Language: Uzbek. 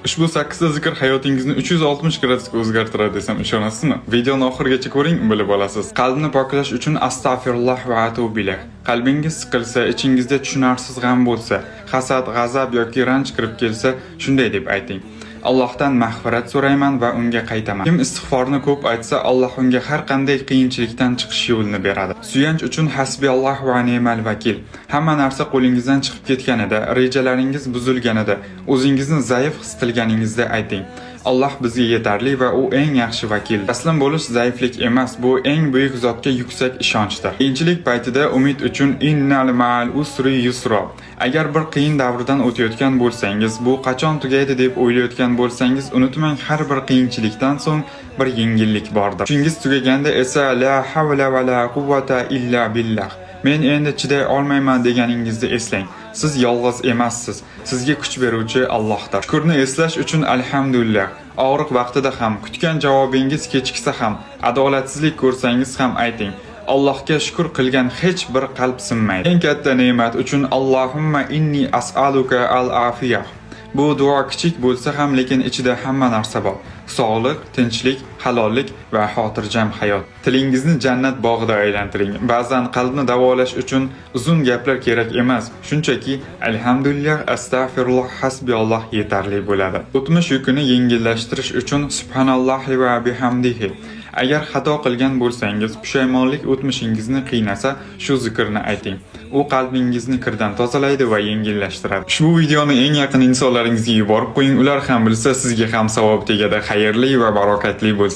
Ushbu 8 ta zikr hayotingizni 360 gradusga o'zgartiradi desam, ishonasizmi? Videoni oxirigacha ko'ring, bilib olasiz. Qalbni poklash uchun astag'firulloh va atubu ilayh. Qalbingiz siqilsa, ichingizda tushunarsiz g'am bo'lsa, hasad, g'azab yoki ranj kirib kelsa, shunday deb ayting: Allohdan mag'firat so'rayman va unga qaytaman. Kim istig'forni ko'p aytsa, Alloh unga har qanday qiyinchilikdan chiqish yo'lini beradi. Suyanch uchun hasbiyalloh va ni'mal vakil. Hamma narsa qo'lingizdan chiqib ketganida, rejalaringiz buzilganida, o'zingizni zaif his qilganingizda ayting: Alloh bizga yetarli va u eng yaxshi vakil. Taslim bo'lish zaiflik emas, bu eng buyuk zotga yuksak ishonchdir. Qiyinchilik paytida umid uchun innal ma'al usri yusro. Agar bir qiyin davrdan o'tayotgan bo'lsangiz, bu qachon tugaydi deb o'ylayotgan bo'lsangiz, unutmang, har bir qiyinchilikdan so'ng bir yengillik bordir. Kuchingiz tugaganda esa la havla va la quvvata illa billah. Men endi chiday olmayman deganingizni eslang. Siz yolg'iz emassiz. Sizga kuch beruvchi Allohdir. Shukrni eslash uchun alhamdulillah. Og'riq vaqtida ham, kutgan javobingiz kechiksa ham, adolatsizlik ko'rsangiz ham ayting: Allohga shukr qilgan hech bir qalb sinmaydi. Eng katta ne'mat uchun Allohumma inni as'aluka al-afiyah. Bu duo kichik bo'lsa ham, lekin ichida hamma narsa bor. Sog'lik, tinchlik, halollik va xotirjam hayot. Tilingizni jannat bog'ida aylantiring. Ba'zan qalbni davolash uchun uzun gaplar kerak emas. Shunchaki alhamdulillah, astag'firulloh, hasbiyalloh yetarli bo'ladi. O'tmish yukini yengillashtirish uchun subhanallohi va bihamdihi. Agar xato qilgan bo'lsangiz, pushaymonlik o'tmishingizni qiynasa, shu zikrni ayting. U qalbingizni kirdan tozalaydi va yengillashtiradi. Ushbu videoni eng yaqin insonlaringizga yuborib qo'ying, ular ham bilsa, sizga ham savob tegadi. Xayrli va barokatli bo'lsin.